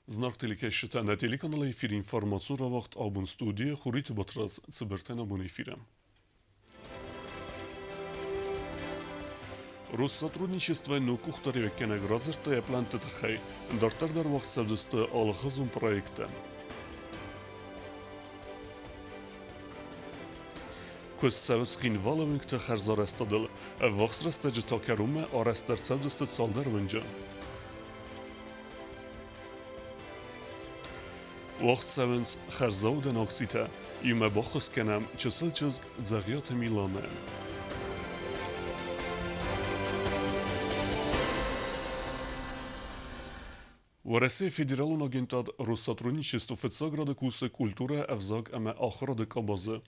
Зынаргъ телекӕсджытӕ, нӕ телеканалы эфиры информацион рауагъд абон студийы Хуриты Батрадз цыбыртӕн абон эфиры. Россотрудничествойы ног къухдариуӕггӕнӕг радзырдта йӕ пълӕнтты тыххӕй. Дарддӕр дӕр уагъд цӕудзысты алыхуызон проекттӕ. Куыст цӕуы Цхинвалы уынгты хӕрзарӕзтадыл. Ӕввахс рӕстӕджы та кӕронмӕ арӕзт ӕрцӕудзысты цалдӕр уынджы. Уагъд цӕуынц хӕрзаудӕн акцитӕ. Иумӕ баххуыс кӕнӕм чысыл чызг Дзӕгъиаты Миланӕн. Уӕрӕсейы Федералон агентад Россотрудничество фыццаг рады кусы культурӕ, ӕвзаг ӕмӕ ахуырады къабазы.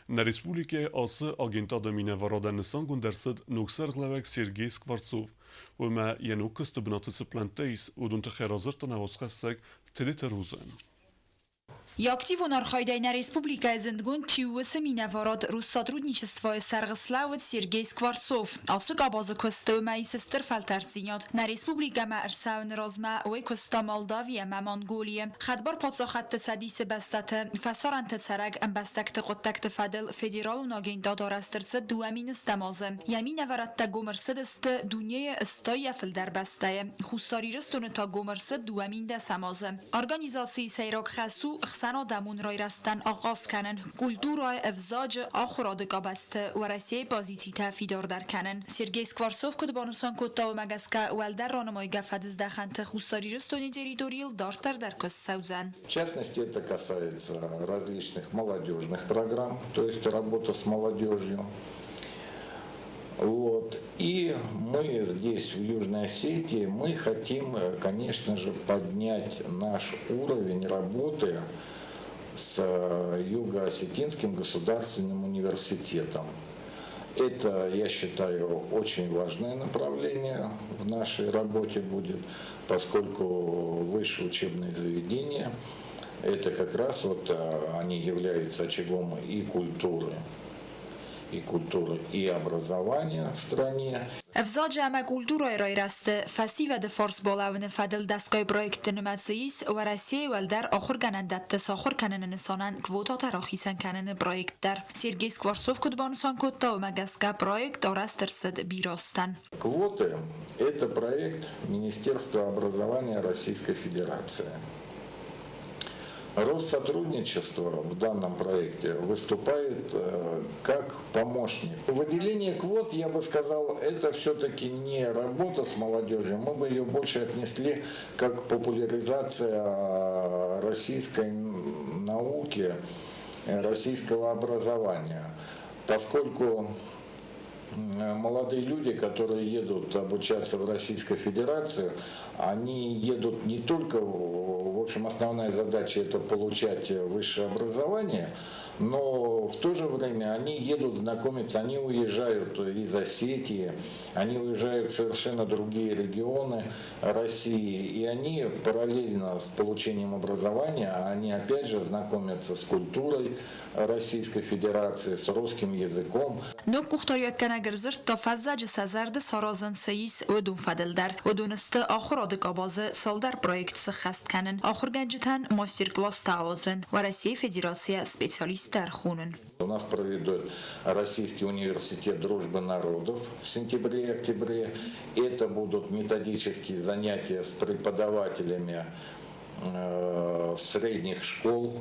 Нӕ республикӕйы ацы агентады минӕварадӕн нысангонд ӕрцыд ног сӕргълӕууӕг Сергей Скворцов. Уымӕ йӕ ног куысты бынаты цы плӕнттӕ ис, уыдон тыххӕй радзырдта нӕ уацхӕссӕг Тедеты Рузӕн. Йӕ активон архайдӕй нӕ республикӕйы зындгонд чи у, уыцы минӕварад Россотрудничествойы сӕргъ слӕууыд Сергей Скворцов. Ацы къабазы куысты уымӕ ис стыр фӕлтӕрддзинад. Нӕ республикӕмӕ ӕрцӕуыны размӕ уый куыста Молдави ӕмӕ Монголийы. Хӕдбар паддзахӕдты цӕдисы бӕстӕты фӕсарӕнты цӕрӕг ӕмбӕстӕгты хъуыддӕгты фӕдыл федералон агентад арӕзт ӕрцыд 2010 азы. Йӕ минӕвӕрттӕ гом ӕрцыдысты дунейы стайӕ фылдӕр бӕстӕйы. Хуссар Ирыстоны та гом ӕрцыд 2010 азы. Организацийы сӕйраг хӕс у ӕхсӕнадӕмон райрӕзтӕн ахъаз кӕнын, культурӕйы, ӕвзаджы, ахуырады къабӕзты Уӕрӕсейы позицитӕ фидардӕр кӕнын. Сергей Скворцов куыд банысан кодта, уымӕ гӕсгӕ уӕлдӕр ранымайгӕ фӕдыздӕхӕнты Хуссар Ирыстоны территорийыл дарддӕр дӕр куыст цӕудзӕн. В частности, это касается различных молодежных программ, то есть работа с молодежью. Вот. И мы здесь, в Южной Осетии, мы хотим, конечно же, поднять наш уровень работы с Юго-Осетинским государственным университетом. Это, я считаю, очень важное направление в нашей работе будет, поскольку высшие учебные заведения, это как раз вот они являются очагом и культуры, и культуры, и образования в стране. Ӕвзаджы ӕмӕ культурӕйы райрӕзты фӕсивӕды фарс балӕууыны фӕдыл дӕсгай проектты нымӕцы ис Уӕрӕсейы уӕлдӕр ахуыргӕнӕндӕтты сахуыр кӕныны нысанӕн квотатӕ рахицӕн кӕныны проект дӕр. Сергей Скворцов куыд банысан кодта, уымӕ гӕсгӕ проект арӕзт ӕрцыд бирӕ Квоты – это проект Министерства образования Российской Федерации. Россотрудничество в данном проекте выступает как помощник. Выделение квот, я бы сказал, это все-таки не работа с молодежью, мы бы ее больше отнесли как популяризация российской науки, российского образования. Поскольку молодые люди, которые едут обучаться в Российскую Федерацию, они едут не только, в общем, основная задача это получать высшее образование, но в то же время они едут знакомиться, они уезжают из Осетии, они уезжают в совершенно другие регионы России, и они параллельно с получением образования, они опять же знакомятся с культурой Российской Федерации, с русским языком. Ног къухдариуӕггӕнӕг ӕрдзырдта фӕззӕджы сӕ зӕрды саразын цы ис, уыдон фӕдыл дӕр. Уыдон сты ахуырады къабазы цалдӕр проект сыххӕст кӕнын, ахуыргӕнджытӕн мастер-класстӕ ауадзын, Уӕрӕсейы Федерацийӕ специалисттӕ ӕрхонын. У нас проведет Российский университет дружбы народов в сентябре и октябре. Это будут методические занятия с преподавателями средних школ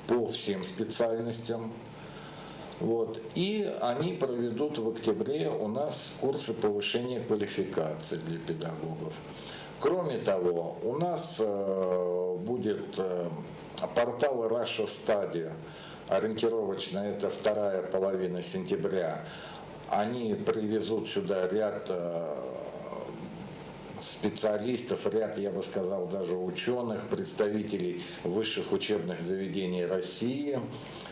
по всем специальностям. Вот. И они проведут в октябре у нас курсы повышения квалификации для педагогов. Кроме того, у нас будет портал Russia Study, ориентировочно это вторая половина сентября. Они привезут сюда ряд специалистов, ряд, я бы сказал, даже ученых, представителей высших учебных заведений России,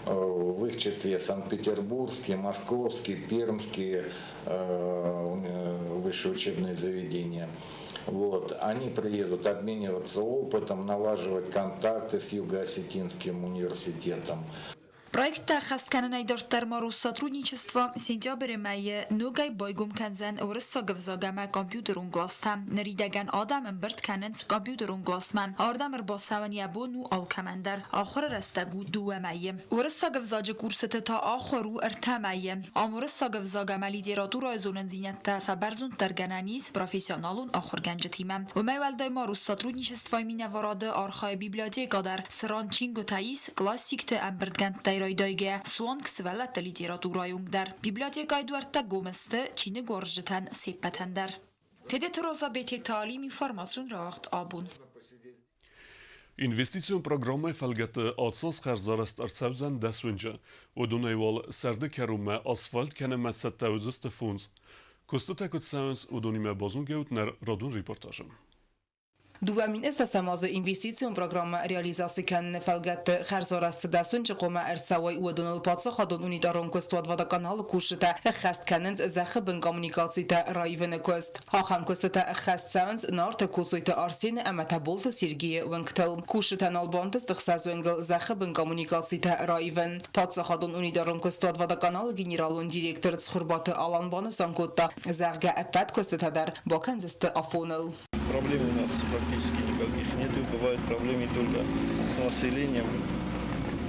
в их числе Санкт-Петербургские, Московские, Пермские высшие учебные заведения. Вот. Они приедут обмениваться опытом, налаживать контакты с Юго-Осетинским университетом. Проекттӕ ӕххӕст кӕнынӕй дарддӕр ма Россотрудничество сентябры мӕйы ногӕй байгом кӕндзӕн уырыссаг ӕвзаг ӕмӕ компьютерон къластӕ. Ныридӕгӕн адӕм ӕмбырд кӕнынц компьютерон къласмӕ. Ардӕм ӕрбацӕуӕн йӕ бон у алкӕмӕн дӕр. Ахуыры рӕстӕг у дыууӕ мӕйы. Уырыссаг ӕвзаджы курсыты та ахуыр у ӕртӕ мӕйы. Ам уырыссаг ӕвзаг ӕмӕ литературӕйы зонындзинӕдтӕ фӕбӕрзонддӕргӕнӕн ис профессионалон ахуыргӕнджытимӕ. Уымӕй уӕлдай ма Россотрудничествойы минӕварады архайы библиотекӕ дӕр, цыран чингуытӕ ис классикты ӕмбырдгӕндтӕй райдайгӕ суанг сывӕллӕтты литературӕйы онг дӕр. Библиотекӕйы дуӕрттӕ гом сты чиныгуарзджытӕн се ппӕтӕн дӕр. Тедеты Роза Бететы Алим информацион рауагъд абон. Инвестицион программӕйы фӕлгӕтты ацӕуц хӕрзарӕзт ӕрцӕудзӕн дӕс уынджы. Уыдонӕй уал сӕрды кӕронмӕ асфальт кӕнынмӕ цӕттӕ уыдзысты фондз. Куыстытӕ куыд цӕуынц, уыдонимӕ базонгӕ ут нӕ радон репортажы. 2010 азы инвестицион программӕ реализаци кӕныны фӕлгӕтты хӕрзарӕзт цы дӕсуынджы хъуамӕ ӕрцӕуой, уыдоныл паддзахадон унитарон куыстуат Водоканал-ы кусджытӕ ӕххӕст кӕнынц зӕххы бын коммуникацитӕ раивыны куыст. Ахӕм куыстытӕ ӕххӕст цӕуынц Нарты Куцойты Арсены ӕмӕ Таболты Сергейы уынгтыл. Кусджытӕ нал бантыст ӕхсӕз уынгыл зӕххы бын коммуникацитӕ раивын. Паддзахадон унитарон куыстуат Водоканал-ы генералон директор Цхуырбаты Алан банысан кодта, зӕгъгӕ, ӕппӕт куыстытӕ дӕр бакӕндзысты афоныл. Проблем у нас практически никаких нету. Бывают проблемы только с населением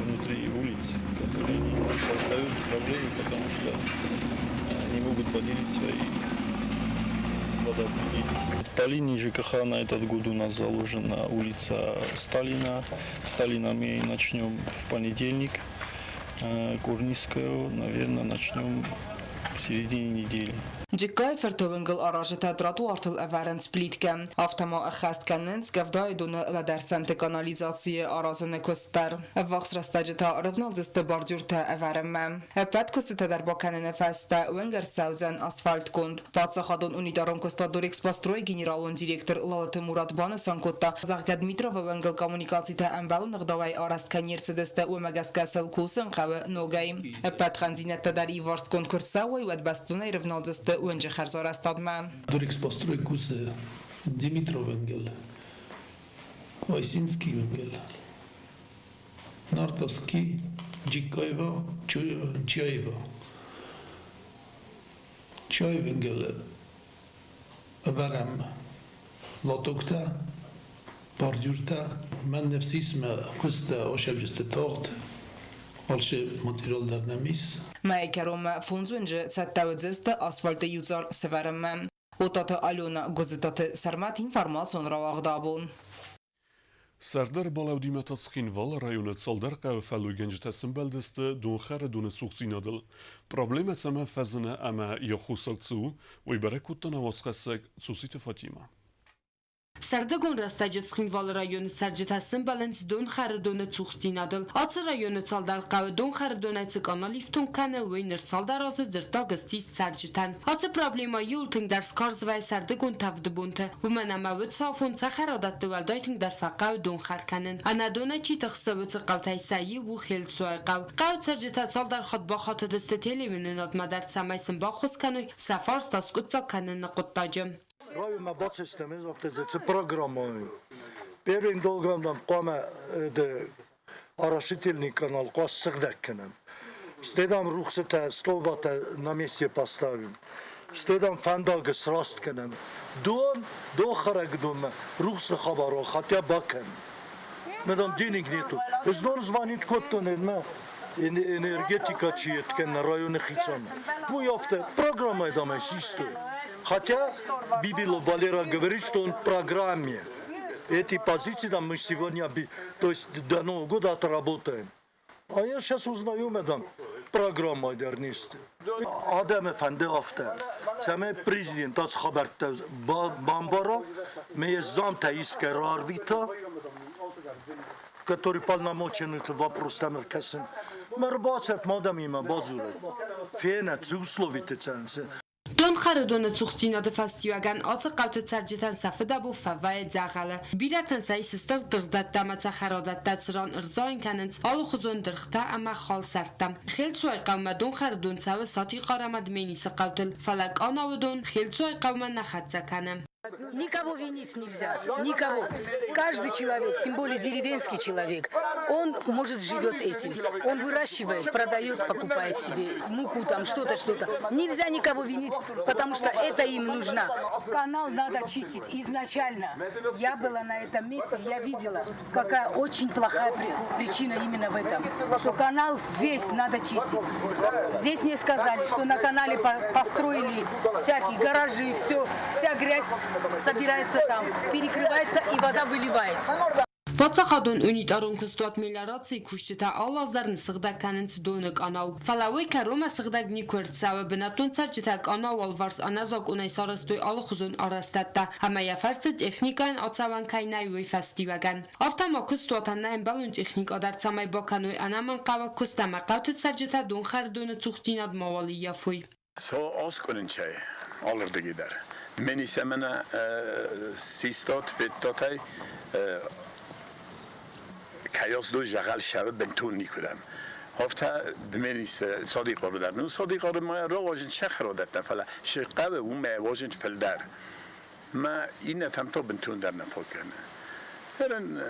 внутри улиц, которые создают проблемы, потому что не могут поделить свои водоотведения. По линии ЖКХ на этот год у нас заложена улица Сталина. Сталина мы начнем в понедельник. Курнисскую, наверное, начнем в середине недели. Джыккайы фырты уынгыл аразджытӕ тротуартыл ӕвӕрынц плиткӕ. Афтӕ ма ӕххӕст кӕнынц Гӕвдайы доны лӕдӕрсӕнты канализацийы аразыны куыст дӕр. Ӕввахс рӕстӕджы та рывналдзысты бордюртӕ ӕвӕрынмӕ. Ӕппӕт куыстытӕ дӕр бакӕныны фӕстӕ уынг ӕрцӕудзӕн асфальтгонд. Паддзахадон унитарон куыстуат Дорэкспострой генералон директор Лалыты Мурат банысан кодта, зӕгъгӕ, Дмитровы уынгыл коммуникацитӕ ӕмбӕлон ӕгъдауӕй арӕзт кӕй не рцыдысты, уымӕ гӕсгӕ сыл кусын хъӕуы ногӕй. Ӕппӕт хъӕндзинӕдтӕ дӕр иуварсгонд куы рцӕуой, уӕд бӕстонӕй рывналдзысты уынджы хӕрзарӕзтадмӕ. Дорэкспострой кусы Димитров уынгыл, Квасинский уынгыл, Нартовский, Джиккаева, Чаева. Чаев уынгыл ӕвӕрӕм лотоктӕ, бордюртӕ. Мӕн ныфс ис, мӕ куысты ошӕвджысты тагъд алцы материал дӕр нӕм ис. Мӕйы кӕронмӕ фондз уынджы цӕттӕ уыдзысты асфальты иуцъар сӕвӕрынмӕ. Отаты Алена, Гуызытаты Сӕрмӕт информацион рауагъд абон. Сӕрдар балӕудимӕ та Цхинвалы районы цалдӕр хъӕуы фӕллойгӕнджытӕ сымбӕлдысты донхӕры доны цухдзинадыл. Проблемӕ цӕмӕн фӕзыны ӕмӕ йӕ аххосаг цы у, уый бӕрӕг кодта нӕ уацхӕссӕг Цуциты Фатимӕ. Сӕрдыгон рӕстӕджы Цхинвалы районы цӕрджытӕ сымбӕлынц донхӕры доны цухдзинадыл. Ацы районы цалдӕр хъӕуы донхӕры донӕй цы канал ифтонг кӕны, уый ныр цалдӕр азы дзырддаг ссис цӕрджытӕн. Ацы проблемӕ иууыл тынгдӕр скарз вӕййы сӕрдыгон тӕвды бонты, уымӕн ӕмӕ уыцы афон цӕхӕрадӕтты уӕлдай тынгдӕр фӕхъӕуы донхӕр кӕнын. Ӕнӕдонӕй чи тыхсы, уыцы хъӕутӕй сӕ иу у Хелцуайы хъӕу. Хъӕуы цӕрджытӕ цалдӕр хатт бахатыдысты телеуынынадмӕ дӕр, цӕмӕй сын баххуыс кӕной сӕ фарста скъуыддзаг кӕныны хъуыддаджы. Районмӕ бацыдыстӕм, афтӕ программӕ. Первым долгом нам хъуамӕ оросительный канал хъуамӕ ссыгъдӕг кӕнӕм. Стӕй дам рухсытӕ, столбатӕ на месте поставим. Стӕй дам фӕндаг сраст кӕнӕм. Дон, дохӕрӕг донмӕ рухсы хабар хотя бакӕн. Мы там денег нету. Знон звонит кодтон мӕ энергетика чи кӕнӕ районы хицӕн. Уый афтӕ программӕ дам систой. Хотя Бибилов Валера говорит, что он в программе. Эти позиции там мы сегодня, то есть до Нового года отработаем. А я сейчас узнаю, мадам, программа дӕр не сты. Адӕмы фӕнды афтӕ, цӕмӕй президент ацы хабӕрттӕ бамбара, ме замтӕ искӕй рарвита, который полномочен этот вопрос там ӕркӕсын. Мӕ рбацӕт ма адӕмимӕ бадзурӕд. Фенӕд, цы условиты цӕрынц. Донхӕры доны цухдзинады фӕстиуӕгӕн ацы хъӕуты цӕрджытӕн сӕ фыдӕбон фӕвӕййы дзӕгъӕлы. Бирӕтӕн сӕ ис стыр дыргъдӕттӕ ӕмӕ цӕхӕрадӕттӕ, цыран ӕрзайын кӕнынц алыхуызон дыргътӕ ӕмӕ халсӕрттӕ. Хелцуайы хъӕумӕ донхӕры дон цӕуы Сатихъар ӕмӕ Дменисы хъӕутыл, фӕлӕ къанауы дон Хелцуайы хъӕумӕ нӕ хӕццӕ кӕны. Никого винить нельзя, никого. Каждый человек, тем более деревенский человек, он, может, живет этим. Он выращивает, продает, покупает себе муку, там что-то, что-то. Нельзя никого винить, потому что это им нужно. Канал надо чистить изначально. Я была на этом месте, я видела, какая очень плохая причина именно в этом, что канал весь надо чистить. Здесь мне сказали, что на канале построили всякие гаражи, все, вся грязь собирается там, перекрывается и вода выливается. Паддзахадон унитарон куыстуат мелиорацийы кусджытӕ алы аз дӕр ныссыгъдӕг кӕнынц доны къанау. Фӕлӕ уый кӕронмӕ сыгъдӕг никуы ӕрцӕуы. Бынӕттон цӕрджытӕ къанауы алыварс ӕнӕзакъонӕй сарӕзтой алыхуызон арӕзтӕдтӕ ӕмӕ йӕ фӕрцы техникӕйӕн ацӕуӕн кӕй нӕй, уый фӕстиуӕгӕн. Афтӕ ма куыстуатӕн нӕ ӕмбӕлон техникӕ дӕр цӕмӕй бакӕной ӕнӕмӕнгхъӕуӕг куыст ӕмӕ хъӕуты цӕрджытӕ донхӕрдоны цухдзинад мауал ӕййафой. Со аскъуынынчӕй алырдыги дӕр. Менисӕмӕнӕ систат, федтатӕй кӕйас дой жӕгъӕл шӕвы бынтон никуыдӕм. Афтӕ дменис садикъары дӕр. Ну садикъары ма рауазын сӕхӕрадӕттӕ, фӕлӕ шы хъӕуы, уымӕ уазын фылдӕр. Ма иннӕтӕм та бынтондӕр нӕ фаг кӕны. Эрен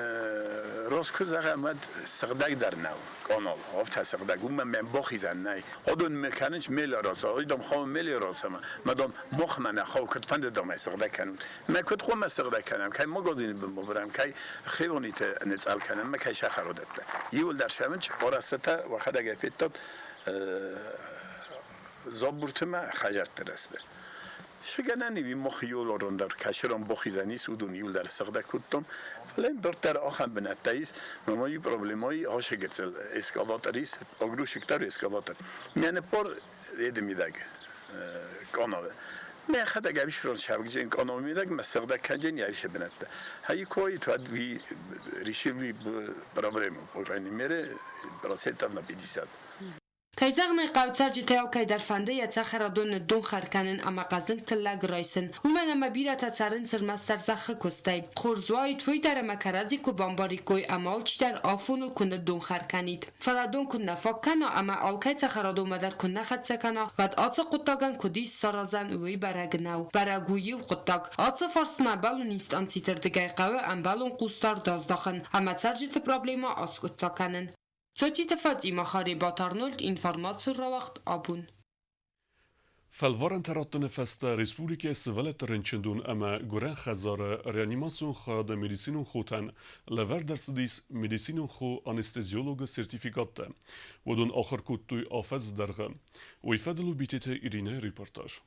раст куы зӕгъӕм, уӕд сыгъдӕг дӕр нӕу канал. Афтӕ сыгъдӕг, уымӕн мӕм бахизӕн нӕй. Адон ме кӕнынц мелиораци, айдам хауы мелиорацимӕ. Мадам махмӕ нӕ хауы, куыд фӕнды дам ӕй сыгъдӕг кӕнут. Мӕ куыд хъуамӕ сыгъдӕг кӕнӕм, кӕй магазины бын бавӕрӕм, кӕй хиониты ныцъӕл кӕнӕм, мӕ кӕй сӕхӕродӕттӕ. Иуылдӕр сӕвынч арӕзтытӕ уӕхӕдӕг ӕй федтат Забурты мӕ хӕдзӕртты рӕзты. Шы гӕнӕн и мах иуылорон дӕр кӕсырон бахизӕн ис, уыдон иуылдӕр сыгъдӕг кодтам. Фӕлӕ дарддӕр ахӕм бынӕттӕ ис, мӕ иу проблемӕйы асыгыцыл эскаватор ис, погрузчик дӕр эскаватор. Мӕ ныппар еды мидӕг къанавы. Мӕхӕдӕг ӕвисрон сӕвгджын къанавы мидӕг мӕ сыгъдӕг кӕнджын ӕвисы бынӕттӕ. Хай кой туад ви решили проблему, по крайней мере, процентов на 50. Кӕй зӕгъын ӕй хъӕуы, цӕрджытӕй алкӕй дӕр фӕнды йӕ цӕхӕрадоны донхӕр кӕнын ӕмӕ хъӕздыг тыллӕг райсын. Уымӕн ӕмӕ бирӕтӕ цӕрынц ӕрмӕстдӕр зӕххы куыстӕй. Хорз уаид уый дӕр ӕмӕ кӕрӕдзи куы бамбариккой ӕмӕ алчидӕр афоныл куы ныддонхӕр кӕнид. Фӕлӕ дон куы нӕ фаг кӕна ӕмӕ алкӕй цӕхӕрадонмӕ дӕр куы нӕ хӕццӕ кӕна, уӕд ацы хъуыддагӕн куыд ис саразӕн, уый бӕрӕг нӕу. Бӕрӕг у иу хъуыддаг. Ацы фарстмӕ ӕмбӕлон инстанциты рдыгӕй хъӕуы ӕмбӕлон хъусдард аздахын ӕмӕ цӕрджыты проблемӕ аскъуыддзаг кӕнын. Цотиты Фатимӕ, Харебат Арнольд, информацион рауагъд Абон. Фӕлварӕнтӕ раттыны фӕстӕ республикӕйы сывӕллӕтты рынчындон ӕмӕ гуырӕн хӕдзары реанимацион хайады медицинон хотӕн лӕвӕрд ӕрцыдис медицинон хо-анестезиологы сертификаттӕ. Уыдон ахуыр кодтой афӕдзы дӕргъы. Уый фӕдыл у Битеты Иринӕйы репортаж.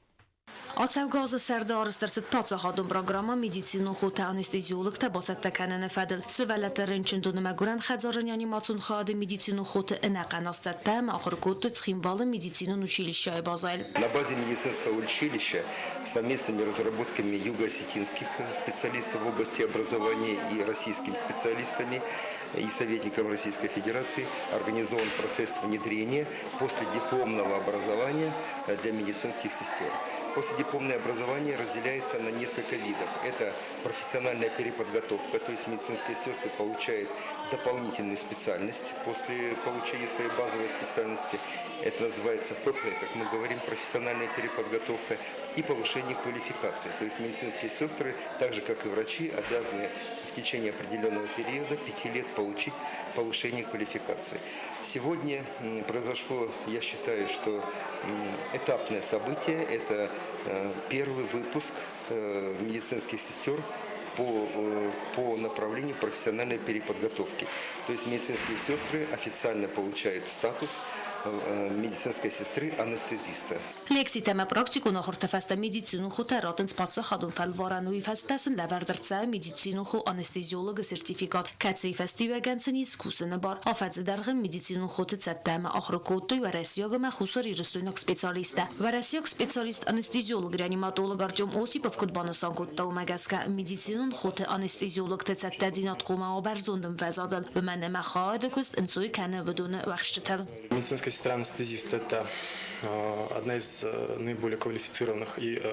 Ацӕугӕ азы сӕрды арӕзт ӕрцыд паддзахадон программӕ медицинон хотӕ-анестезиологтӕ бацӕттӕ кӕныны фӕдыл. Сывӕллӕтты рынчындоны мӕгуырӕн хӕдзары реанимацион хайады медицинон хоты ӕнӕхъӕн аз цӕттӕ ӕмӕ ахуыр кодтой Цхинвалы медицинон училищӕйы базӕйыл. На базе медицинского училища совместными разработками юго-осетинских специалистов в области образования и российскими специалистами и советником Российской Федерации организован процесс внедрения последипломного образования для медицинских сестер. Последипломное образование разделяется на несколько видов. Это профессиональная переподготовка, то есть медицинские сестры получают дополнительную специальность после получения своей базовой специальности. Это называется ПП, как мы говорим, профессиональная переподготовка и повышение квалификации. То есть медицинские сестры, так же как и врачи, обязаны в течение определенного периода, 5 лет, получить повышение квалификации. Сегодня произошло, я считаю, что этапное событие. Это первый выпуск медицинских сестер по направлению профессиональной переподготовки. То есть медицинские сестры официально получают статус медицинской сестры анестезиста. Лекцитӕ ӕмӕ практикон ахуырты фӕстӕ медицинон хотӕ раттынц паддзахадон фӕлварӕн, уый фӕстӕ сын лӕвӕрд ӕрцӕуы медицинон хо-анестезиологы сертификат, кӕцыйы фӕстиуӕгӕн сын ис кусыны бар. Афӕдзы дӕргъы медицинон хоты цӕттӕ ӕмӕ ахуыр кодтой уӕрӕсейаг ӕмӕ хуссарирыстойнаг специалисттӕ. Уӕрӕсейаг специалист-анестезиолог-реаниматолог Артем Осипов куыд банысан кодта, уымӕ гӕсгӕ медицинон хоты анестезиологты цӕттӕдзинад хъуамӕ уа бӕрзонд ӕмвӕзадыл, уымӕн ӕмӕ хайады куыст ӕнцой кӕны уыдоны уӕхсчытыл. Медицинская сестра-анестезист – это одна из наиболее квалифицированных и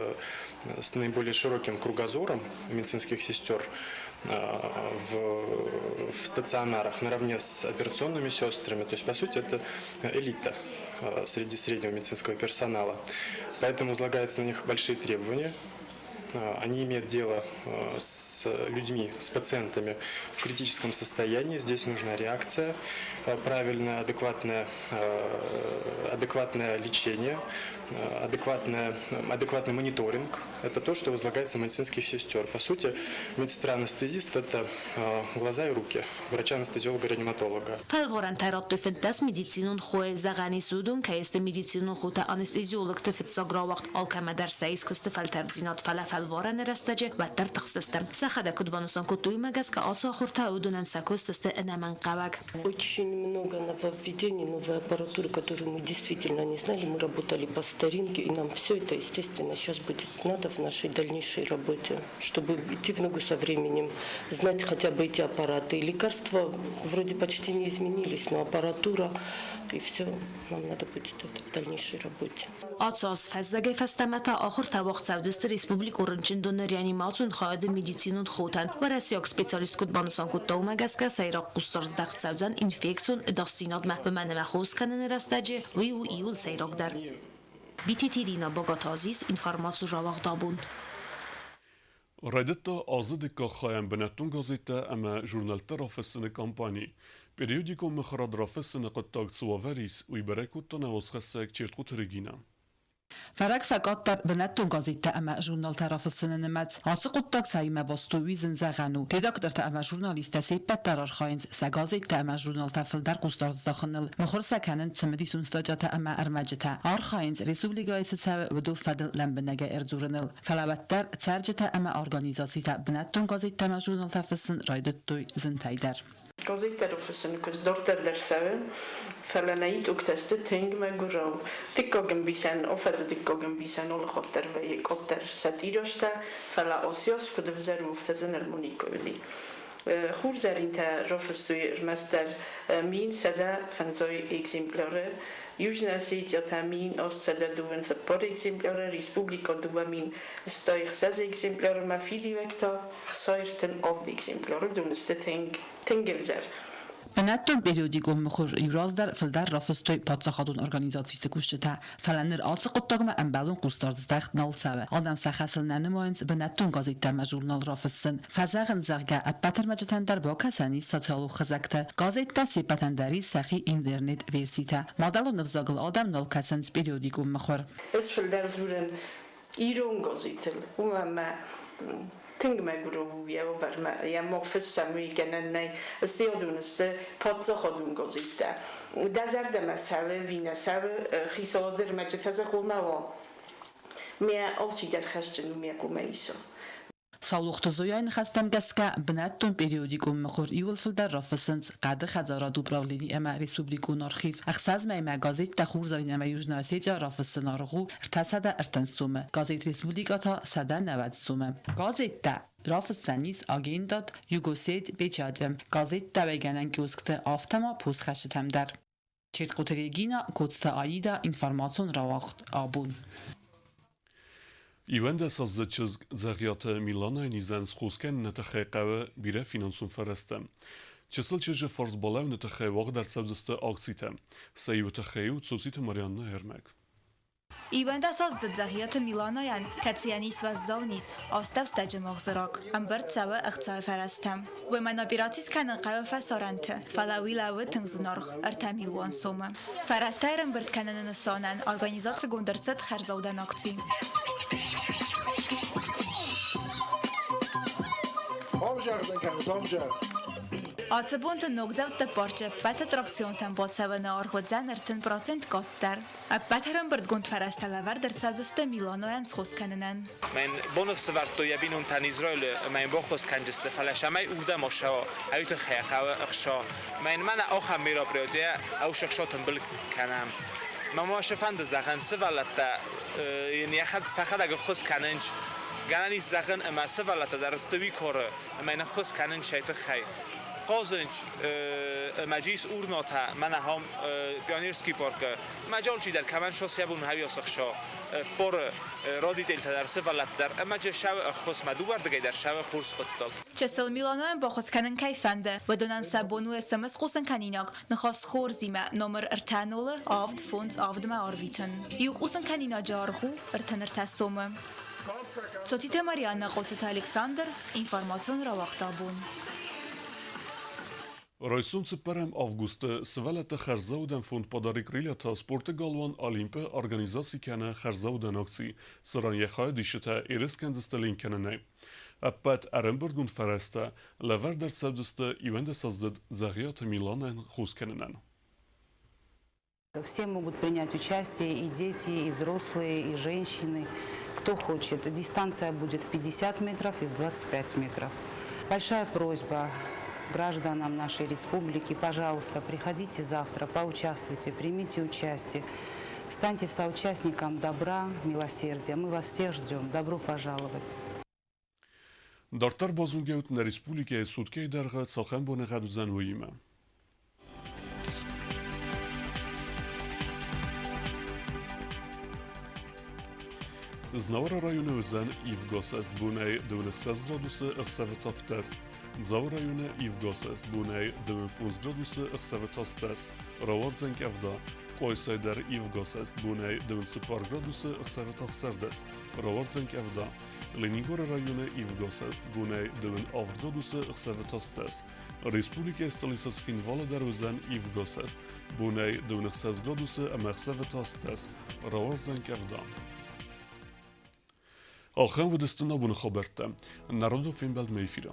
с наиболее широким кругозором медицинских сестер в стационарах наравне с операционными сестрами. То есть, по сути, это элита среди среднего медицинского персонала. Поэтому возлагаются на них большие требования. Они имеют дело с людьми, с пациентами в критическом состоянии. Здесь нужна реакция, правильная, адекватная, адекватное лечение, адекватный мониторинг. Это то, что возлагается на медицинских сестер. По сути, медсестра-анестезист – это глаза и руки врача-анестезиолога-реаниматолога. Фӕлварӕнтӕ радтой 15 медицинон хойы, зӕгъӕн ис, уыдон кӕй сты медицинон хотӕ анестезиологты фыццаг рауагъд, алкӕмӕ дӕр сӕ ис куысты фӕлтӕрддзинад, фӕлӕ фӕлварӕны рӕстӕджы уӕддӕр тыхстысты. Сӕхӕдӕг куыд банысан кодтой, уымӕ гӕсгӕ ацы ахуыртӕ уыдонӕн сӕ куыст сты ӕнӕмӕнгхъӕуӕг. Очень много нововведений, новой аппаратуры, которую мы действительно не знали. Мы работали по старинке, и нам все это, естественно, сейчас будет надо в нашей дальнейшей работе, чтобы идти в ногу со временем, знать хотя бы эти аппараты. Лекарства вроде почти не изменились, но аппаратура и все нам надо будет это в дальнейшей работе. Ацы аз фӕззӕгӕй фӕстӕмӕ та ахуыртӕ уагъд цӕудзысты республикон рынчындоны реанимацион хайады медицинон хотӕн. Уӕрӕсейаг специалист куыд банысан кодта, уымӕ гӕсгӕ сӕйраг хъусдард здӕхт цӕудзӕн инфекцион ӕдасдзинадмӕ, уымӕн ӕмӕ хос кӕныны рӕстӕджы уый у иууыл сӕйрагдӕр. Битеты Ирина, Богаты Азиз, информаци рауагъд абон. Райдыдта азы дыккаг хайӕн бынӕттон газеттӕ ӕмӕ журнӕлттӕ рафыссыны кампани. Периодикон мыхуырад рафыссыны хъуыддаг цы уавӕр ис, уый бӕрӕг кодта нӕ уацхӕссӕг Чертхъуты Регинӕ. Фӕрӕг фӕкъаддӕр бынӕттон газеттӕ ӕмӕ журналтӕ рафыссыны нымӕц. Ацы хъуыддаг цӕимӕ баст у, уый зын зӕгъӕн у. Редактортӕ ӕмӕ журналисттӕ се ппӕт дӕр архайынц сӕ газеттӕ ӕмӕ журналтӕ фылдӕр хъусдард здахыныл, мыхуыр сӕ кӕнынц цымыдисон статьятӕ ӕмӕ ӕрмӕджытӕ, архайынц республикӕйы цы цӕуы, уыдон фӕдыл лӕмбынӕгӕй ӕрдзурыныл. Фӕлӕ уӕддӕр цӕрджытӕ ӕмӕ организацитӕ бынӕттон газеттӕ ӕмӕ журналтӕ фыссын райдыдтой зынтӕй дӕр. Газеттӕ рафыссыны куыст дарддӕр дӕр цӕуы, фӕлӕ нӕ итогтӕ сты тынг мӕгуырау. Дыккаг ӕмбисӕн, афӕдзы дыккаг ӕмбисӕн алы хатт дӕр вӕййы къаддӕр сӕ тъирӕзтӕ, фӕлӕ ацы аз куыд ӕвзӕр у, афтӕ дзы нырма никуы уыди. Хурзӕринтӕ рафыстой ӕрмӕстдӕр 1150 экземпляры, Южная Осетия та 1824 экземпляры, Республикӕ 2006 экземпляры ӕмӕ фидиуӕг та 67 экземпляры, уыдон сты тынг ӕвзӕр. Бынӕттон периодикон мыхуыр иу раздӕр фылдӕр рафыстой паддзахадон организациты кусджытӕ, фӕлӕ ныр ацы хъуыддагмӕ ӕмбӕлон хъусдард здӕхт нал цӕуы. Адӕм сӕ хӕсыл нӕ нымайынц бынӕттон газеттӕ ӕмӕ журнал рафыссын. Фӕзӕгъынц, зӕгъгӕ, ӕппӕт ӕрмӕджытӕн дӕр бакӕсӕн ис социалон хызӕгты. Газеттӕ се ппӕтӕн дӕр ис сӕхи интернет-верситӕ. Мадӕлон ӕвзагыл адӕм нал кӕсынц периодикон мыхуыр. Ӕз фылдӕр дзурын ирон газетыл, уымӕн ӕмӕ тынг мӕгуыр у йӕ уавӕрмӕ, йӕ мах фыссӕм, уый гӕнӕн нӕй. Сты адон сты паддзахадон газеттӕ. Дӕ зӕрдӕмӕ цӕуы ӕви нӕ цӕуы, хицауады ӕрмӕджытӕ дзы хъуамӕ уа. Мӕ алчидӕр хӕсджын у мӕ хъуамӕ иса. Саулохты Зояйы ныхӕстӕм гӕсгӕ, бынӕттон периодикон мыхуыр иууыл фылдӕр рафыссынц Хъӕды хӕдзарады управлени ӕмӕ республикон архив. 6 мӕймӕ газеттӕ Хурзӕрин ӕмӕ Южная Осетия рафыссын аргъ у 330 сомы, газет Республика та 190 сомы. Газеттӕ рафыссӕн ис агентад Югосеть Печать-ы, газеттӕ уӕйгӕнӕн киоскты, афтӕ ма постхӕсджытӕм дӕр. Чертхъоты Регина, Коцты Аида, информацион рауагъд абон. 11-аздзыд чызг Дзӕгъиаты Миланайы низӕн схос кӕныны тыххӕй хъӕуы бирӕ финансон фӕрӕзтӕ. Чысыл чызджы фарс балӕууыны тыххӕй уагъд ӕрцӕудзысты акцитӕ. Сӕ иуы тыххӕй у Цоциты Марианна ӕрмӕг. 11-аздзыд Дзӕгъиаты Миланайӕн, кӕцыйӕн ис уӕззау низ, астӕустӕджы магъзы рак, ӕмбырд цӕуы ӕхцайы фӕрӕзтӕм. Уымӕн операци скӕнын хъӕуы фӕсарӕнты, фӕлӕ уый лӕууы тынг зынаргъ – 3 милуан сомы. Фӕрӕзтӕ ӕрӕмбырд кӕныны нысанӕн организацигонд ӕрцыд хӕрзаудӕн акци. Ацы бонты ногдзӕутты парчы ӕппӕт аттракционтӕм бацӕуыны аргъ уыдзӕн 30% къаддӕр. Ӕппӕт ӕрӕмбырдгонд фӕрӕзтӕ лӕвӕрд ӕрцӕудзысты Миланойӕн схос кӕнынӕн. Мӕн бонӕфсывӕрдтой йӕ бинонтӕн Израилы ӕмӕ йын баххуыс кӕнджысты, фӕлӕ цӕмӕй уырдӕм ӕссӕуа, уый тыххӕй хъӕуы ӕхца. Мӕн мӕнӕ ахӕм мероприятие ӕхсӕ тымбыл кӕнӕм. Мӕ ма цы фӕнды зӕгъын, сывӕллӕттӕ йын сӕхӕдӕг ӕххуыс кӕнынц. Гӕнӕн ис зӕгъын, ӕмӕ сывӕллӕттӕ дӕр сты уый коры, ӕмӕ йын ӕххуыс кӕнынц сӕ тыххӕй. Хъазынц ӕмӕ ис урнатӕ, мӕнӕ ахӕм Пионерский паркы. Ӕмӕ алчидӕр кӕмӕн сосӕ бон хӕуиосыхса поры родителтӕ дӕр, сывӕллӕттӕ дӕр ӕмӕ сӕ ӕххуысмӕ дыууӕрдыгӕй дӕр сӕ хорз хъуыддаг. Чысыл Миланойӕн баххуыс кӕнын кӕй фӕнды, уыдонӕн сӕ бон у СМС хъусын кӕнинаг ныхас хорзимӕ номыр 3 0 7 5 7-мӕ арвитын. Иу хъусын кӕнинаджы аргъ у 33 сомы. Цотиты Марианнӕ, Хъоцыты Александр, информацион рауагъд Абон. Райсом цыппӕрӕм августы сывӕллӕтты хӕрзаудӕн фонд «Подари крылья» спорты галуан «Олимп»-ы организаци кӕны хӕрзаудӕн акци, цыран йӕ хайадисджытӕ ерыс кӕндзысты ленк кӕнынӕй. Ӕппӕт ӕрӕмбырдгонд фӕрӕзтӕ лӕвӕрд ӕрцӕудзысты 11-аздзыд Дзӕгъиаты Миланӕн хос кӕнынӕн. Все могут принять участие, и дети, и взрослые, и женщины, кто хочет. Дистанция будет в 50 метров и в 25 метров. Большая просьба гражданам нашей республики, пожалуйста, приходите завтра, поучаствуйте, примите участие. Станьте соучастником добра, милосердия. Мы вас всех ждем. Добро пожаловать. Дарддӕр базонгӕут нӕ республикӕйы суткӕйы дӕргъы цахӕм боныгъӕд уыдзӕн, уыимӕ. Знауыры районы уыдзӕн ивгӕ бонӕй 26 градусы, ӕхсӕвы та фтӕс. Дзауы районы ивгӕ бонӕй 25 градусы, ӕхсӕвы та стӕс. Рауардзӕн къӕвда. Къуайсайы дӕр ивгӕ бонӕй 24 градусы, ӕхсӕвы та сӕрдӕс. Рауардзӕн къӕвда. Ленингоры районы ивгӕ бонӕй 27 градусы, ӕхсӕвы та стӕс. Республикӕйы столицӕ Цхинвалы дӕр уыдзӕн ивгӕ цӕст. Бонӕй 26 градусы ӕмӕ ӕхсӕвы та стӕс. Рауардзӕн къӕвда. Ахӕм уыдысты нӕ боны хабӕрттӕ. Народон фембӕлдмӕ эфиры.